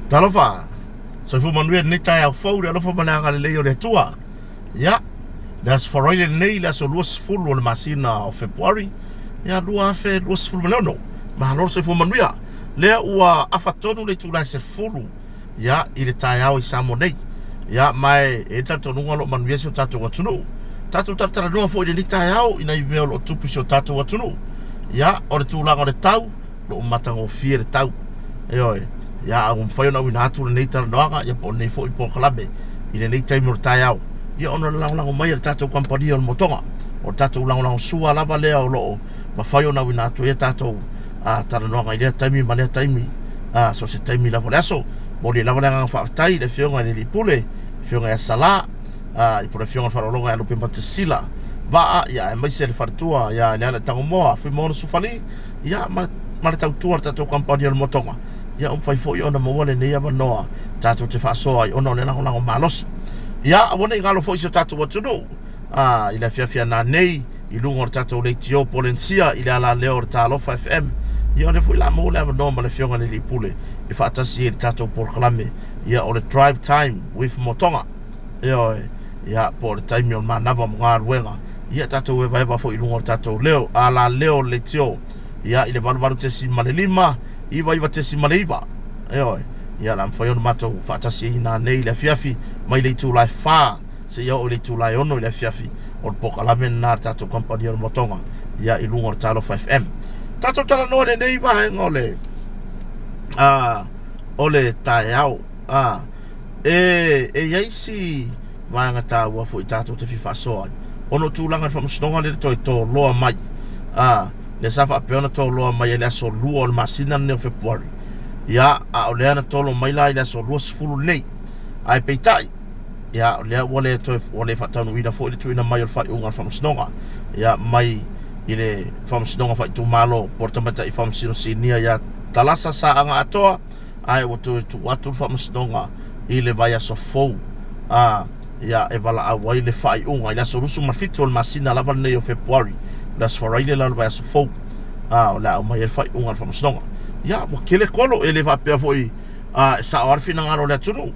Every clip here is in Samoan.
Talofa, soifua manuia lenei taeao fou le alofa ma le agalelei o le Atua. Ia, le aso Faraile lenei, le aso 20 o le masina o Fepuari, ia 2026. Malo le soifua manuia. Lea ua afa tonu le itula e 10 ia i le taeao i Samoa nei. Ia ma e i ai le talitonuga o lo o manuia si o tatou atunuu. Tatou talatalanoa foi i lenei taeao i nai mea o lo o tupu i si o tatou atunuu. Ia, o le tulaga o le tau, lo o matagofie le tau. Ioe, ia a ua mafai ona auina atu lenei talanoaga ia po o lenei foi polokalame i lenei taimi o le taeao, ia ona o le lagolago mai a le tatou kamupani o le Motoga. O le tatou lagolagosua lava lea o lo o mafai ona auina atu ai a tatou talanoaga i lea taimi ma lea taimi, so o se taimi lava o le aso. Momoli ai lava le agaga faafetai i le Afioga i le Alii Pule, le Afioga ia Sala, i po o le Afioga i le Faaaloaloga ia Lupe Matasila Vaa, ia aemaise le faletua ia Leala Tagomoa, Fuimaono Sufali, ia ma, ma le tautua a le tatou kamupani o le Motoga. Ia ua mafai foi ona maua lenei avanoa tatou te faasoa ai ona o le lagolago malosi. Ia aua ne i galo foi si o tatou atunuu i le afiafi a nanei i luga o le tatou leitio Polensia i le alaleo o le Talofa FM. Ia o lea foi la maua le avanoa ma le Afioga i le Alii Pule e faatasi ai i le tatou polokalame ia o le Drive Time with Motoga. Ioe, ia po o le taimi o le manava mo galuega. Ia tatou evaeva foi i luga o le tatou leo, alaleo o le leitio ia i le 88.5 99.9. Ioe, ia o le a mafai ona matou faatasi ai nanei i le afiafi mai le itula e 4 seia oo i le itula e 6 i le afiafi o le polokalame lena a le tatou kamupani o le Motoga ia i luga o le Talofa FM. Tatou talanoa i lenei vaega o le o le taeao. E e i ai si vaega taua foi tatou te fia faasoa ai ona o tulaga i le faamasinoga lea toe toloa mai lea sa faapea ona toloa mai i le aso 2 o le masina lenei o Fepuari. Ia, a o lea na tolo mai la i le aso 20 lenei. Ae peitai, ia, o lea ua le toe ua le faataunuuina foi le tuuina mai o le faaiuga a le faamasinoga, ia, mai i le faamasinoga faaitumalo po o le tamaitai faamasino sinia ia Talasa Saaga Atoa, ae ua toe tuu atu le faamasinoga i le vaiaso fou, a ia, e valaau ai le faaiuga i le aso 27 o le masina lava lenei o Fepuari, o le aso Faraile la o le vaiaso fou, a o le a aumai ai le faaiuga a le faamasinoga. Ia, ua tele kolo, e le faapea foi e sao lava le finagalo o le atunuu.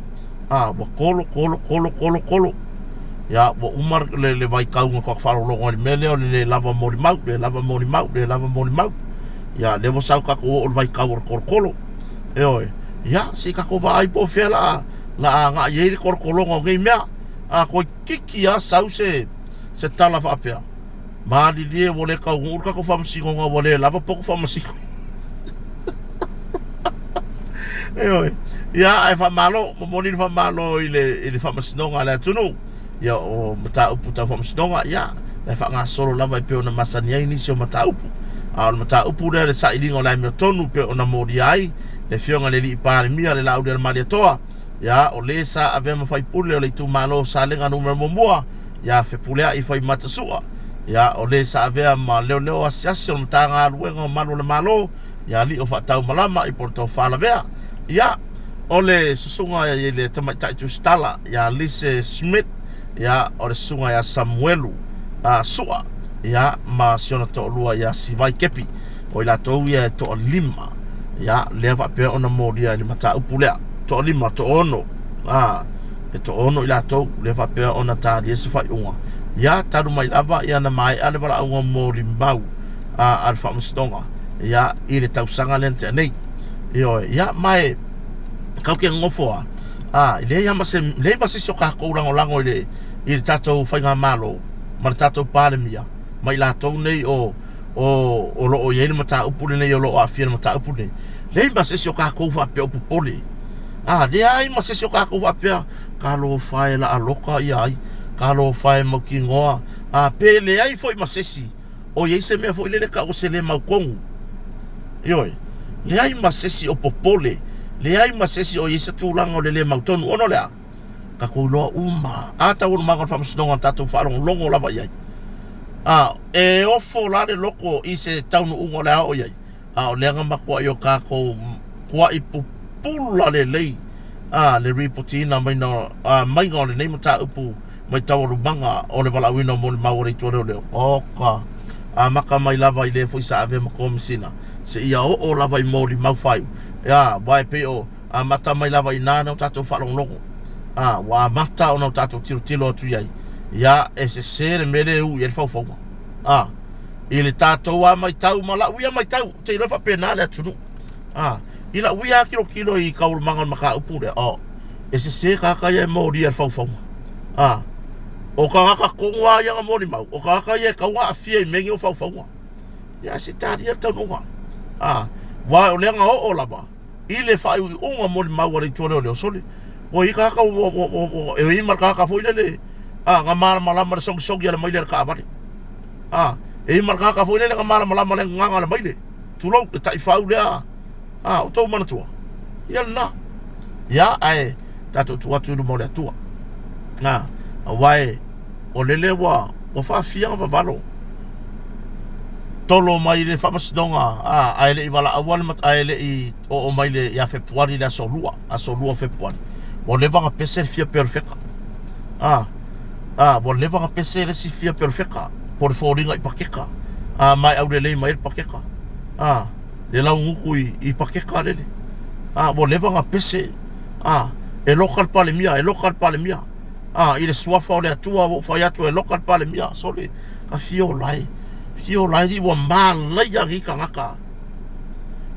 Ua kolo, kolo, kolo, kolo, kolo. Ia, ua uma le, le vaitau na tatou faalogologo ai i le mea lea o le le lava molimau, le lava molimau, le lava molimau. Ia, lea ua sau tatou oo i le vaitau o le kolokolo. Ioe. Ia, se i tatou vaai po o fea la la agai ai le kolokologa o nei mea. A toeitiiti lava sau se se tala faapea, malilie ua le taunuu le tatou faamasinoga ua le lava poto faamasino. Ioe. Ia, ae faamalo, momoli le faamalo i le i le faamasinoga a le atunuu. Ia, o mataupu tau faamasinoga, ia, e faagasolo lava e pei ona masani ai nisi o mataupu. A o le mataupu lea le sailiga o le amiotonu pei ona molia ai le Afioga i le Alii Palemia le Laaulialemalietoa, ia, o le sa avea ma faipule o le itumalo o Salega Nu.1, ia Fepuleai Faimata Sua, ia, o le sa avea ma leoleo asiasi o le Matagaluega o Malu o le Malo, ia Alii o Faataumalama i Poloto Falavea, ia, o le susuga i le tamaitai tusitala ia Lise Smith, ia, o le susuga ia Samuelu Sua, ia, ma si ona toalua ia Sivai Kepi. O i latou ia e toalima, ia, lea faapea ona molia i le mataupu lea. Toalima, toaono, e toaono i latou lea faapea ona talia se faaiuga. Ia, talu mai lava ia na maea le valaauga molimau a le faamasinoga, ia, i le tausaga lea na tea nei. Ioe, ia, ma e kau ke nofo a, a, leai lava ma se, leai ma se isi o tatou lagolago i le, i le tatou faigamalo ma le tatou Palemia ma i latou nei o, o, o lo o i ai le mataupu lenei o lo o aafia i le mataupu lenei. Leai ma se isi o tatou faapea o popole. A, leai ma se isi o tatou faapea, talofa e laaloka ia ai, talofa e mautinoa, a, pe leai foi ma se isi o i ai se mea foi lele tau o se le mautonu. Ioe, leai ma se isi o popole, leai ma se isi o i ai se tulaga o le le mautonu. Ona o le a? Tatou iloa uma a taualumaga o le faamasinoga na tatou faalogologo lava i ai. A, e ofo la le loko i se taunuuga o le a oo i ai, a o lea na matuai o tatou tuai pupula lelei a le ripotiina maina a, maiga o lenei mataupu mai taualumaga o le valaauina o molimau a le Itu o Leoleo. Oka! Amata mai lava i le foi sa avea ma Komesina seia oo lava i molimau faaiu. Ia, aua e pei o. Amata mai lava i ina na o tatou faalogologo. A, ua amata ona o tatou tilotilo atu i ai. Ia, e sese le mea lea e u i ai le faufauga. A, i le tatou a matau ma lau ia matau, ou te iloa e faapena le atunuu. A, i lau ia tilotilo i taualumaga o le mataupu lea, o, e sese tagata ia e molia i le faufauga. A, o tagata tonu lava ia na molimau, o tagata ia e tatau ona aafia i mea nei o faufauga. Ia, se talia le taunuuga. A, aua o lea na oo lava i le faaiuiuga molimau a le Itu o Leoleo, sole, ua i ai tagata ua, ua, ua, ua, e i ai ma le tagata foi lele, a, na malamalama le sogisogi a le maile a le taavale. A, e i ai ma le tagata foi lele na malamalama le gagana a le maile, tulou, le taifau lea, a, o tou manatua, ia lena. Ia, ae tatou tuu atu i luma o le Atua. A, aua e, o lele ua, ua faafia ona vavalo tolo mai le faamasinoga a, ae le i valaauina le ae le i oo mai le ia Fepuari le aso 2, aso 2 o Fepuari. Ua leva ona pese le fia perofeta. A, a, ua leva ona pese le isi fia perofeta po o le foliga i pakeka. A, ma e aulelei mai ai le pakeka. A, le laugutu i, i pakeka lele. A, ua leva ona pese. A, e loka le Palemia, e loka le Palemia. A, i le suafa o le Atua ua ou fai atu e loka le Palemia. Sole, ka fia ola e. Fia ola e li ua malaia nei tagata.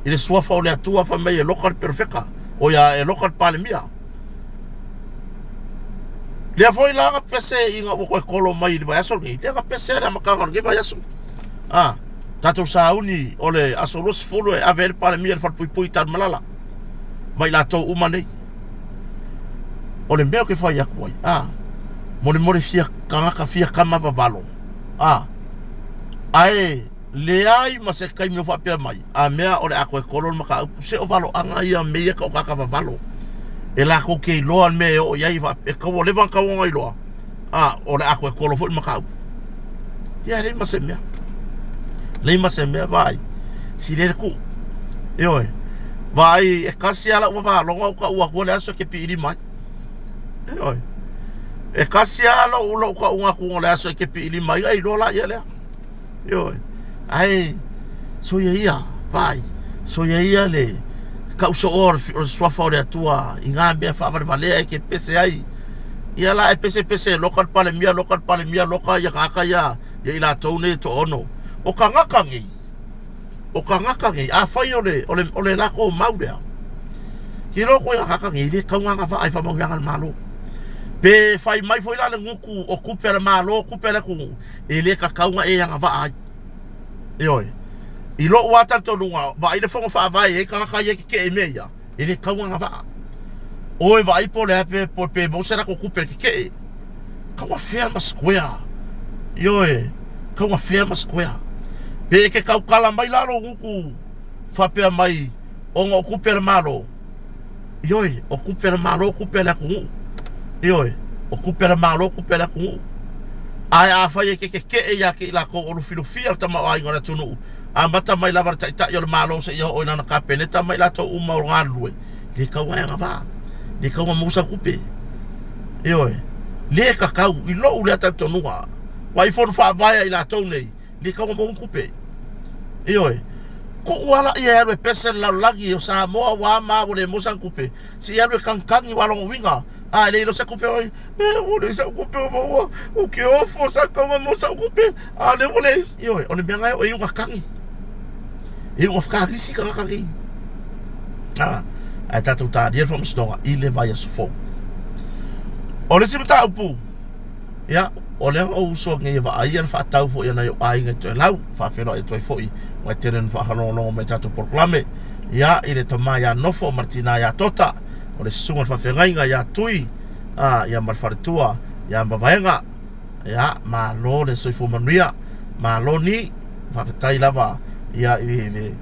I le suafa o le Atua fai mai e loka le perofeta. O ia e loka le Palemia. Lea foi la na pese ina ua toe kolo mai i le vaiaso lenei. Lea na pese le amataga o lenei vaiaso. A, tatou sauni o le aso 20 e ave ai le Palemia i le falepuipui i Tanumalala ma i latou uma nei. O le mea ou te fai atu ai, a, molemole fia tagata fia kama vavalo, a, ae leai ma se taimi o faapea mai, a mea o le a toe kolo le mataupu, se o valoaga ia me ia ka o tagata vavalo. E latou te iloa le mea e oo i ai, e tau ua leva ona tatau ona iloa, a, o le a toe kolo foi le mataupu. Ia, e leai ma se mea. Leai ma se mea, vaai. Sili ai le tuu. Ioe. Vaai, e tasi lava lau vavaloga ou tau atu le aso e te piilima ai. Ioe. E tasi lava lou, lou tauga atu o le aso e te piilima ai, ai iloa la ia lea. Ioe. Ae, soia ia, vaai, soia ia le tausooa o le suafa o le Atua i ngā mea faavalevalea e ke pese ai. Ia la e pese pese loka le Palemia, loka le Palemia, loka ia tagata ia, ia i latou nei e toaono. O tagata nei, o tagata nei, afai o le, o le, o le latou mau lea, ke iloa koe tagata nei, e le tatau ona agavaa i faamanuiaga a le Malo. Pe fai mai foi la le gutu o tupe a le Malo, tupe a le atunuu, e le tatau ona e agavaa ai. Ioe. I lou lava talitonuga, vaai le fono faavae e i ai tagata ia e tetee i mea ia, e le tatau ona agavaa. Oi vaai po o le a pe, pe maua se latou tupe i le tetee. Tau na fair ma square. Ioe, tau na fair ma square. Pe e te tautala mai la lou gutu faapea mai ona o tupe a le Malo, Ioe, o tupe a le Malo, tupe a le atunuu. Ioe, o tupe a le Malo, tupe a le atunuu. Ae afai e te tetee ia te i latou o lufilufia le tamaoaiga o le atunuu, amata mai lava le Taitai o le Malo seia oo i lana Kapeneta ma i latou uma o galulue, le tatau ona e agavaa, le tatau ona maua sau tupe. Ioe, le tatau i lou lea talitonuga. Aua i fono faavae a i latou nei, le tatau ona maua ni tupe. Ioe, tuu lava laia e alu e pese le lalolagi o Samoa ua ama ua le maua sana tupe, se i alu e kagikagi aua lona uiga, a e le iloa se tupe oi, e ua leai sau tupe o maua, ou te ofo sa tatau ona maua sau tupe, a o lea ua leai. Ioe, o le mea lena e oo e iu ina kagi, e iu ina fekagisi tagata nei. A, ae tatou talia le faamasinoga i le vaiaso fou. O le isi mataupu, Ia, o lea ua ou uso nei e vaaia le faatau foi a nai ou aiga i Toelau, faafeiloai atu ai foi ua e tele na faalogologo mai i tatou polokalame. Ia, i le tama ia Nofo ma le tina ia Tota, o le susuga i le faafeagaiga ia Tui, a, ia ma le faletua ia Mavaega. Ia, malo le soifua manuia, malo ni, faafetai lava ia i le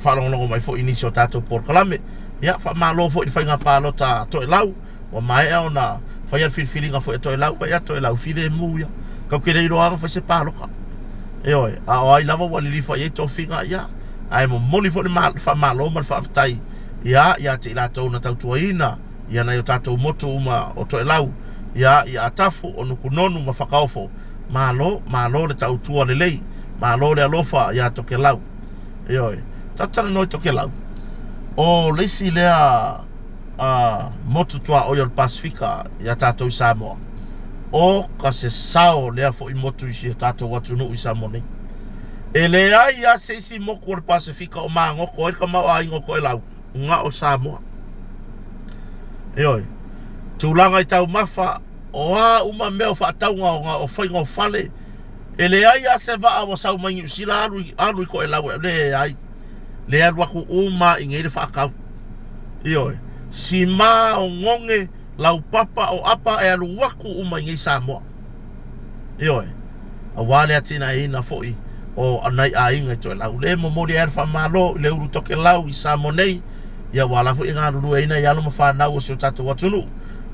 faalogologo mai foi i nisi o tatou polokalame. Ia, faamalo foi i le faiga palota a Toelau. Ua maea ona faia le filifiliga foi a Toelau, vaai atu Toelau, filemu ia. Kau ke le iloa fai se paloka. Ioe, a o ai lava ua lilifa i ai tofiga, ia, ae momoli foi le faamalo ma le faafetai ia ia te i latou na tautuaina ia nai o tatou motu uma o Toelau, ia i Atafu, o Nukunonu ma Fakaofo. Malo, malo le tautua lelei, malo le alofa ia Tokelau. Ioe, tatou talanoa i Tokelau. O le isi lea motu tuaoi o le Pasefika iā tatou i Samoa, o ka se sao lea foi motu i si o tatou atunuu i Samoa nei. E leai lava se isi motu o le Pasefika o magoto ai le tamaoaiga o Toelau na o Samoa. Ioe, tulaga i taumafa, o a uma mea o faatauga o faiga o fale, e leai lava se vaa ua sau mai Niu Sila alu, alu i Toelau e leai. Le alu atu uma i nei le faatau. Ioe, sima o none, laupapa o apa e alu atu uma i nei Samoa. Ioe, aua le atinaeina foi o nai aiga i Toelau. Le momoli ai le faamalo i le ulu Tokelau i Samoa nei, ia ua ala foi e galulue ai nai alo ma fanau o si o tatou atunuu.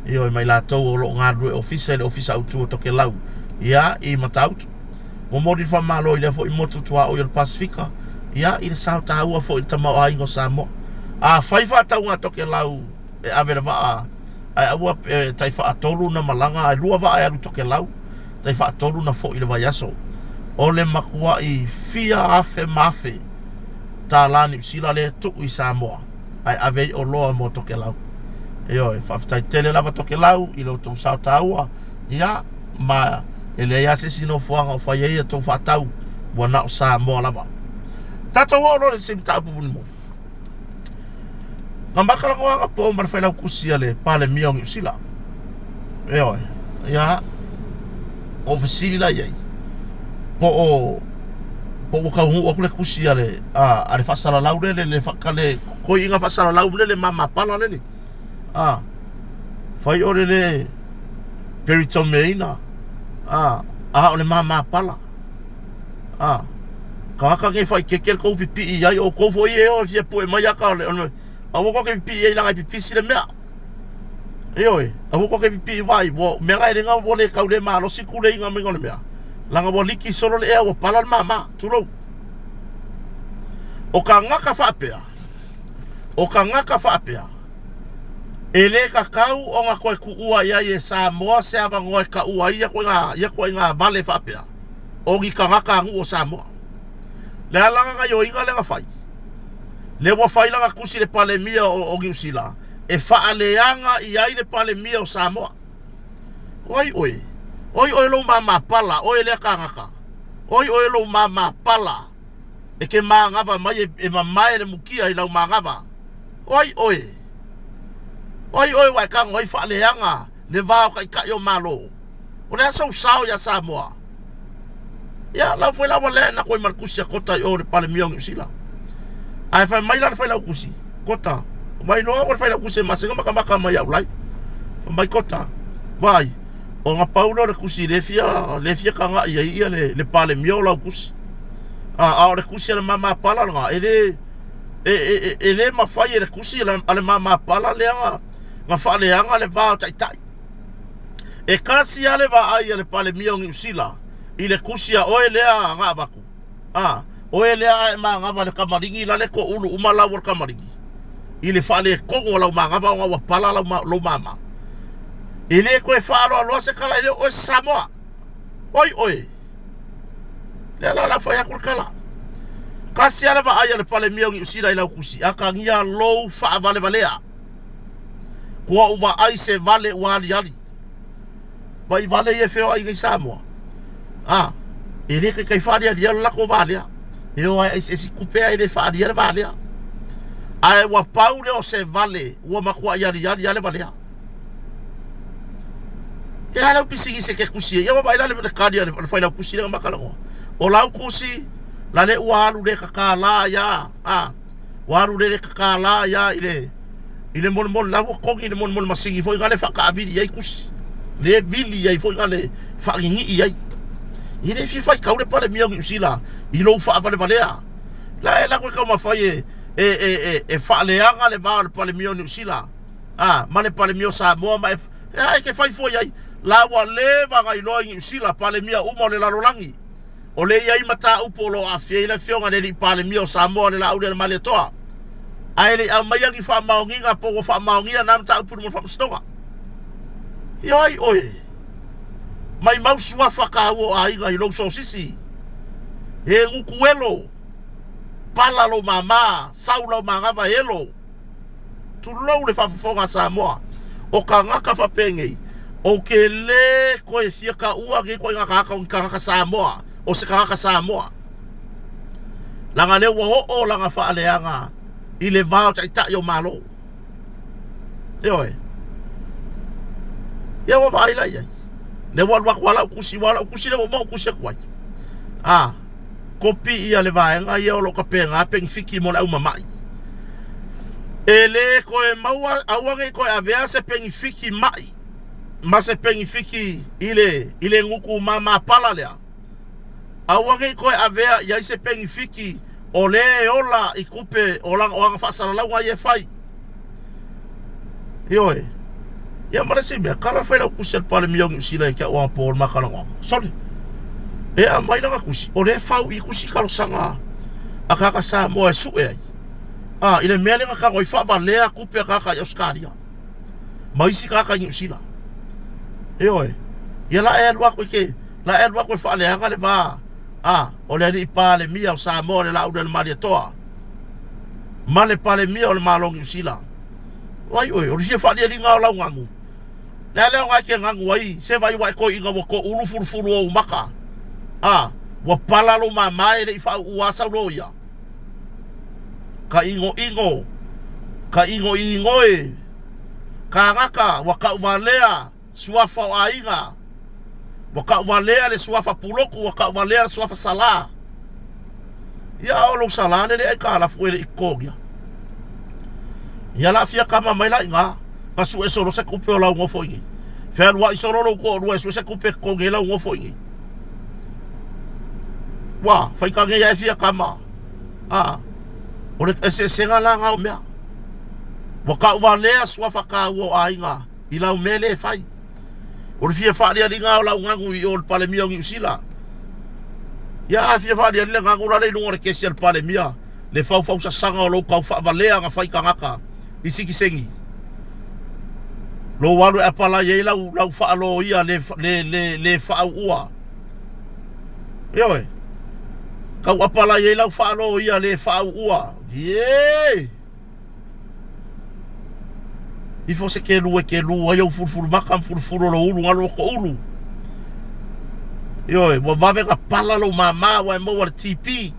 Ioe, mai latou o lo o galulue ofisa i le ofisa autu o Tokelau, ia i Matautu. Momoli le faamalo i lea foi motu tuaoi o le Pasefika, ia i le sao taua foi i le tamaoaiga o Samoa. Afai faatauga a Tokelau e ave le vaa ae aua e tai faatolu na malaga ae lua vaa e alu i Tokelau, tai faatolu na foi i le vaiaso. O le matuai fia afe ma afe tālā Niu Sila lea e tuu i Samoa ae ave ai oloa mo Tokelau. Ioe, faafetai tele lava Tokelau i lo outou sao taua, ia ma e leai lava se isi nofoaga o fai ai a outou faatau, ua na o Samoa lava. Tatou oo loa i se mataupu mulimuli. Na makalanoaga po ma le failautusi a le Palemia o Niu Sila. Ioe, ia, ou fesili la i ai, po o po ua taunuu atu le tusi a le a, a le faasalalau lele le, le toeaina faasalalau lele mamapala lele a fai o le le peritomeina a a o le mamapala a tagata nei faaeteete le tou pipii i ai outou foi e o e fia pue mai ata o le aua tou te pipii i ai leaga e pipisi le mea ioe aua tou te pipii vai ua mea na e le ua le tau le malosi kuleiga mai o le mea leaga ua liki solo le ea ua pala le mama tulou o tagata faapea o tagata faapea e le tatau ona toe tuua i ai e Samoa se avanoa e taua ai ia ituaiga vale faapea o ni tagata nuu o Samoa. Le a lana gaioiga lea na fai? Lea ua fai lana tusi le Palemia o, o Niu Sila e faaleaga i ai le Palemia o Samoa. Oi oe, oi oe lou mamapala, oe lea tagata. Oi oe lou mamapala e ke manava mai e, e mamae le mukia i lau manava. Oi oe, oi oe ua e tago ai faaleaga le va o taitai o Malo. O le a sou sao iā Samoa? Ia, lau foi la ua lea na koe ma le tusi a Kota i o le Palemia o Niu Sila. Ae fai mai la le failautusi, Kota, mai loa ua le failautusi e masega makamaka mai au lai. Fai mai Kota, vai, o na pau lea o le tusi le fia, le fia kaga'i ai ia le, le Palemia o lau tusi. A, a o le tusi a le mamapala lena, e le, e, e, e, e le mafai e le tusi a le mamapala lea na, na faaleaga le va o taitai. E kasi lava le vaai a le Palemia o Niu Sila i le tusi a oe lea na avatu, a, oe lea a e manava i le kamaligi la le toulu uma lau o le kamaligi i le faaletonu o lau manava ona ua pala lau, lou mama. E le toe faaaloaloa se tala e le o oe se Samoa. Oi oe. Lea la la fai atu le tala. Kasi lava le vaai a le Palemia o Niu Sila i lau tusi, atagia lou faavalevalea. Ua ou vaai se vale ua aliali. Vai vale ia e feoai nei Samoa. A, e le taitai faalialia le latou valea. E o ae eseese tupe ae le faalia le valea. Ae ua pau lea o se vale ua matuai aliali lava le valea. Ke a lau pisinisi e ke tusi ai. Ia ua vaai la le kali a le failautusi lea na ma talanoa. O lau tusi, la le ua alu le kakala ia, a, ua alu lele kakala ia i le i le molemole la ua togi i le molemole masini foi na le faataavili i ai tusi le vili ai foi na le faaninii ai e le fia faitau le Palemia o Niu Sila i lou faavalevalea la e lago e taumafai e e e e, e faaleaga le va o le Palemia o Niu Sila a ma le Palemia o Samoa ma e e a e ke fai foi ai la ua leva na iloa i Niu Sila Palemia uma o le lalolagi O lea e i ai mataupu o lo o aafia ai le Afioga i le Alii Palemia o Samoa le Laaulialemalietoa, ae le i aumaia ni faamaoniga po ua faamaonia na mataupu i luma o le Faamasinoga. Ia ai oe, maimau suafa taua o aiga i lou sosisi, e gutuelo, pala lou mama, sau lau manava e elo. Tulou le faafofoga a Samoa. O kagaka faapenei, ou te le toe fia taua nei ituaiga tagata o ni tagata Samoa, o se tagata Samoa. Leaga lea ua oo lana faaleaga i le va o taitai o Malo. Ioe. Ia ua vaai la i ai. Lea ua alu atu lava lau tusi, aua o lau tusi lea ua uma ona ou tusi atu ai. A, kopi ia le vaega ia o lo o tapena penifiti mo le aumama'i. E le toe maua, aua ne i toe avea se penifiti ma'i ma se penifiti i le, i le gutu mamapala lea. Aua ne i toe avea i ai se penifiti o lea e ola i tupe o lana, o ana faasalalauga ia e fai. Ioe. Ia ma le isi mea, kala fai lau tusi a le Palemia o Niu Sila ia te au anapo o le ma talanoaga. Sole. E aumai lana tusi, o lea e fau i tusi talosaga a tagata Samoa e sue ai. A, i le mea lea na tago ai faavalea tupe a tagata i Ausetalia ma isi tagata i Niu Sila. Ioe. Ia la e alu atu e ke, la e alu atu e faaleaga le va a o le alii Palemia o Samoa le Laaulialemalietoa ma le Palemia o le Malo o Niu Sila. Ai oe, o le fia faalialiga o lau gagu. Le a le aoga e te gagu ai, se vai ua e toeaina ua toulu fulufulu ou maka. A, ua pala lou mama e le i faauua sau loia. Ka inoino, ka inoino e, kānaka ua tauvalea suafa o aiga, ua tauvalea le suafa Pulotu, ua tauvalea le suafa Salā. Ia a o lou Salā le le aitalafu e le i totogia. Ia la fia kama mai la iga, na sue solo se tupe o lau nofo i nei. Fealuai solo lou toalua e sue se tupe e totogi ai lau nofo i nei. Ua, faitagi ai e fia kama. A, o le eseesega la na o mea. Ua tauvalea suafa taua o aiga i lau mea lea e fai. O le fia faalialiga o lau gagu i o le Palemia o Niu Sila. Ia a fia faaliali le gagu la le i luga o le kesi a le Palemia, le faufausasaga o lou tau faavalea na fai tagata i sitiseni. Lou alu e apalai ai lau, lau faaloia le, le, le, le faauua. Ioe. Tau apalai ai lau faaloia le faauua. Ie! Ifo se kelu e kelu ai ou fulufulu maka ma fulufulu o lou ulu galo o ulu. Ioe, ua vave na pala lou mama ua e maua le TP.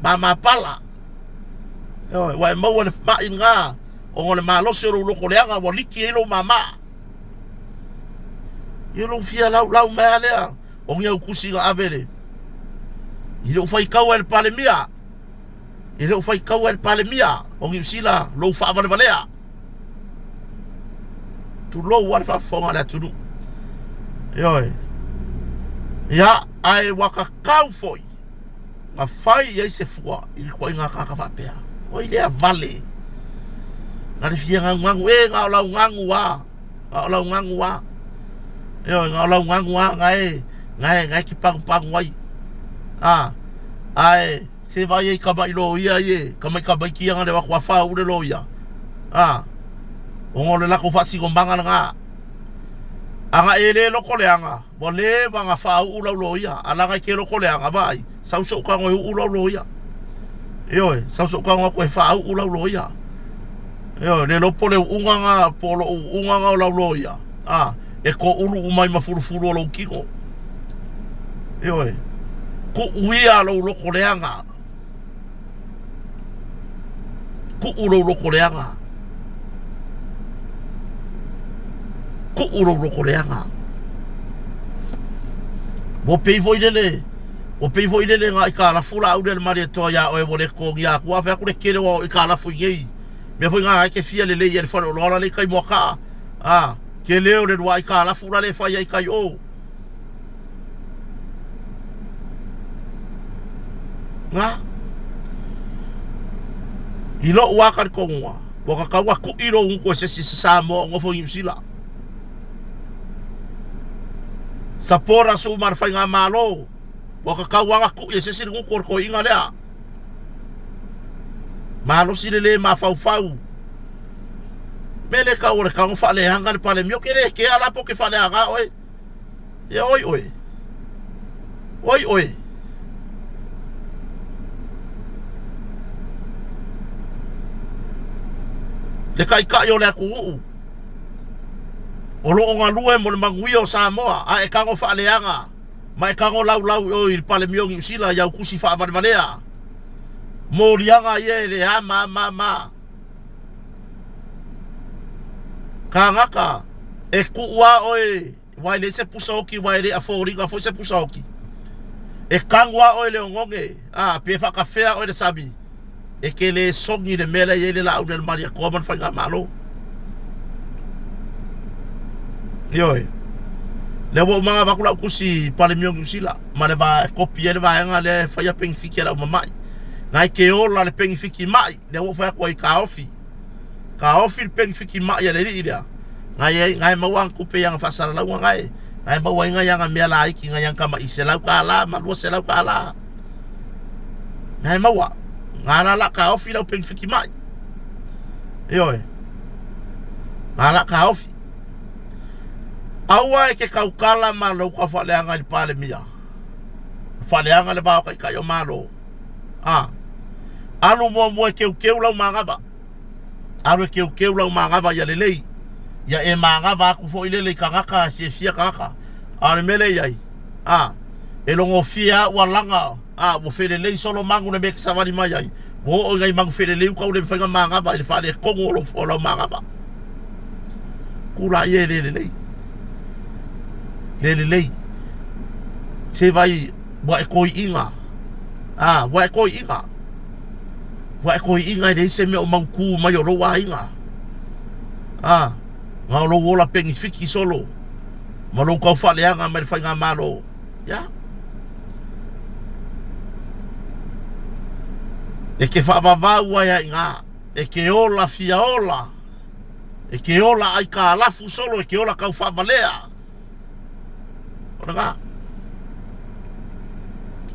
Mama pala. Ioe, ua e maua le mai ngā ona o le malosi o lou loto leaga ua liki ai lou mama. Ia lou fia laulau mai lea o ni au tusi na ave le i lou faitau ai le Palemia. E le o faitaua e le Palemia o Niu Sila lou faavalevalea. Tulou lava le faafofoga a le atunuu. Ioe. Ia, ae ua tatau foi na fai i ai se fua i le ituaiga tagata faapea. Oi lea vale. Na le fia ganugagu, e na o lau gagu a. Na o lau gagu a. Ioe, na o lau gagu a, na e, na e, na e te pagupagu ai. A, ae Se vaai ai tama'i loia ia, tama'i tamaiti ia na leo atu a faauu le loia. A, ona o le latou faasinomaga lena. A na e le loto leaga, ua leva ona faauu lau loia. A leaga e te loto leaga, vaai, sau so'u tago e uu lau loia. Ioe, sau so'u tago atu e faauu lau loia. Ioe, le iloa po o le uuga lena, po o lou uuga lena o lau loia, a, e toulu uma ai ma fulufulu o lou tino. Ioe, tuu ia lou loto leaga. Tuu lou loto leaga. Tuu lou loto leaga. Ua pei foi lele, ua pei foi lele na aitalafu Laaulialemalietoa iā oe ua le totogia atu. A fai atu le tele o au aitalafu i nei. Mea foi na e te fia lelei i ai le faleoloa la le i tai Moakaa. A, tele o le lua aitalafu la le fai ai tai o. Na. I lou lava talitonuga, ua tatau ona tui lou gutu e se isi se Samoa o nofo i Niu Sila. Supporters uma a le faigamalo, ua tatau lava ona tui e se isi le gutu o le toeaina lea. Malosi le le mafaufau. Mea le tau o le tago faaleaga le Palemia. Ou te le kea la po o ke faaleaga oe. Ia oi oe. Oi oe. Le taitai o le atunuu o lo o galue mo le manuia o Samoa, a e tago faaleaga ma e tago laulau i o i le Palemia o Niu Sila i au tusi faavalevalea, moliaga ia e le ama ama ama. Kānaka, e tuu lava oe Aua e leai se pusa oti, aua e le afoliga foi se pusa oti. E kanu lava oe i le oneone, a, pe faatafea oe i le sami, e te le sogi i le mea lea e i ai le laau lea a le Malietoa ma le Faigamalo. Ioe. Lea ua uma ona avatu lau tusi i Palemia o Niu Sila ma le va e kopi ai le vaega lea e faia penifiti a le au mamai. Na e te ola le penifiti mai, lea ua ou fai atu ai taofi. Taofi le penifiti mai a le alii lea. Nai ai nai maua ana tupe i ana faasalalauga nai. Nai maua ai nai ana mea laiti nai ana tama'i $100 ma $200. Nai maua. Nga la la taofi lau penifiti mai. Ioe. Nga la taofi. Aua e ke tautala ma lou taufaaleaga i le Palemia. Faaleaga le va o Taitai o Malo. A. Alu muamua e keukeu lau manava. Alu e keukeu lau manava ia lelei. Ia e manava atu foi lele i tagata e fiafia tagata. A o le mea lea e i ai, a, e logofie lava ua laga, a, ua felelei solo manu le mea e te savali mai ai. Ua oo i nai manu felelei uka ua le mafai ona manava i le faaletonu o lou, o lau manava. Tulaia e le lelei. Le lelei. Se vai ua e toiina. A, ua e toiina. Ua e toiina e leai se mea o mautū mai o lou aiga. A, na o lou ola penifiki solo ma lou tau faaleaga mai le faigamalo. Ia. E ke faavavau ai ai ngā, e ke ola fia ola, e ke ola aikalafu solo, e ke ola tau faavalea. O lena.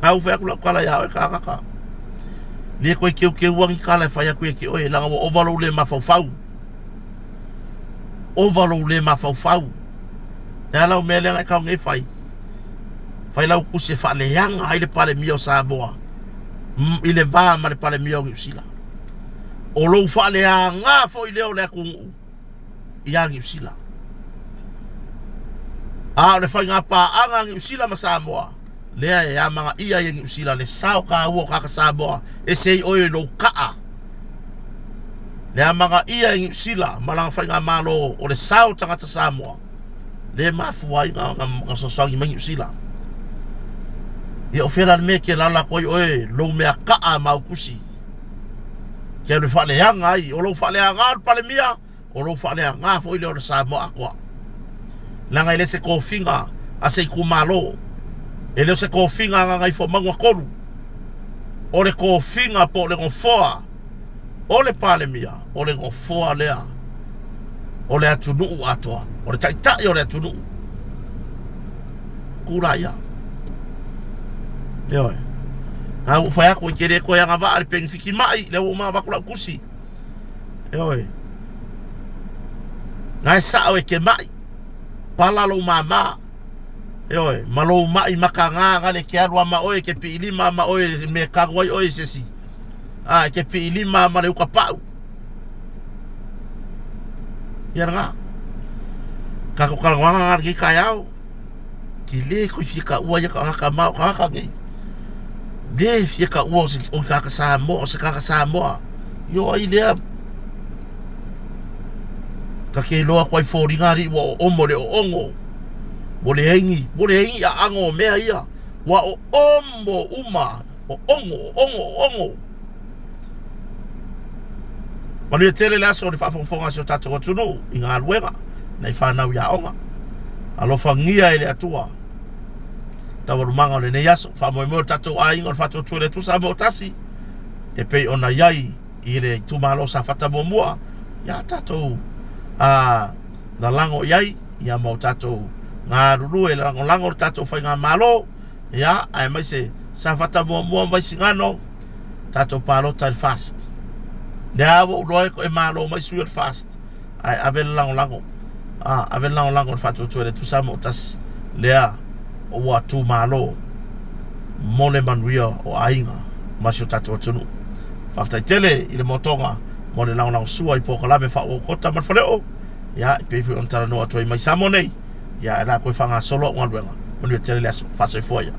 A ua fai atu lau tala iā oe kānaka. Le koe keukeua ni tala e fai atu ia te oe, leaga ua ova lou le mafaufau. Ova lou le mafaufau. Le a lau mea lea na e tau nei fai? Fai lau tusi e faaleaga ai le Palemia o Samoa i le va ma le Palemia o Niu Sila. O lou faaleaga foi lea o le atunuu ia Niu Sila. A o le faiga paaga a Niu Sila ma Samoa, lea e amanaia ai e Niu Sila le sao taua o tagata Samoa, ese ai oe i lou kaa. Le amanaia e Niu Sila ma lana faigamalo o le sao o tagata Samoa, lea e mafua ai na fesoasoani mai Niu Sila. Ia o fea la le mea e te alaala atu ai oe lou mea kaa ma au tusi? Ke alu e faaleaga ai, o lou faaleaga o le Palemia, o lou faaleaga foi lea o le Samoa atoa. Leaga e le se tofiga a se itumalo, e le o se tofiga a Gagaifomauga 3, o le tofiga po o le nofoa o le Palemia, o le nofoa lea o le atunuu atoa, o le taitai o le atunuu. Kula ia. Ioe. A ua fai atu e te le toe agavaa le penifiki mai, lea ua uma avatu lau tusi. Ioe. Na e sao e te mai, pala lou māmā. Ioe, ma lou mai makaga gale ke alu ama oe, ke piilima ama oe, me kagu ai oe i se isi. A, ke piilima ama le uka pau. Ia lena. Tatou talanoaga lena i lenei taeao. Tele koe fia taua ia tagata ma o tagata nei. Le fia taua o se o tagata Samoa, o se tagata Samoa. Io ai lea. Ta te iloa atu ai foliga alii ua oomo le oogo. Ua leai ni, ua leai ni aago o mea ia. Ua oomo uma. Oogo, oogo, oogo. Manuia tele le aso o le faafogafoga a si o tatou atunuu i galuega nai fanau i aoga. Alofagia e le Atua taualumaga o lenei aso. Faamoemoe o le tatou aiga o le Faatuatua i le Atua Samoa tasi e pei ona i ai i le itumalo Safata muamua ia tatou a lalago i ai ia ma o tatou galulue lagolago le tatou faigamalo ia aemaise Safata muamua ma Vaisigano tatou palota i le FAST. Lea ua ou iloa e malo mai sui o le FAST, ae ave le lagolago, a, ave le lagolago i le faatuatua i le Atua Samoa tasi, lea ua tumalo mo le manuia o aiga ma si o tatou atunuu. Faafetai tele i le motoga. mo le lagolagosua i polokalame faaauau kota ma le faleoo. Ia, e pei foi ona talanoa atu ai mai Samoa nei. Ia, e la koe faagasolo au galuega. Manuia tele le aso. Faasoifua ia.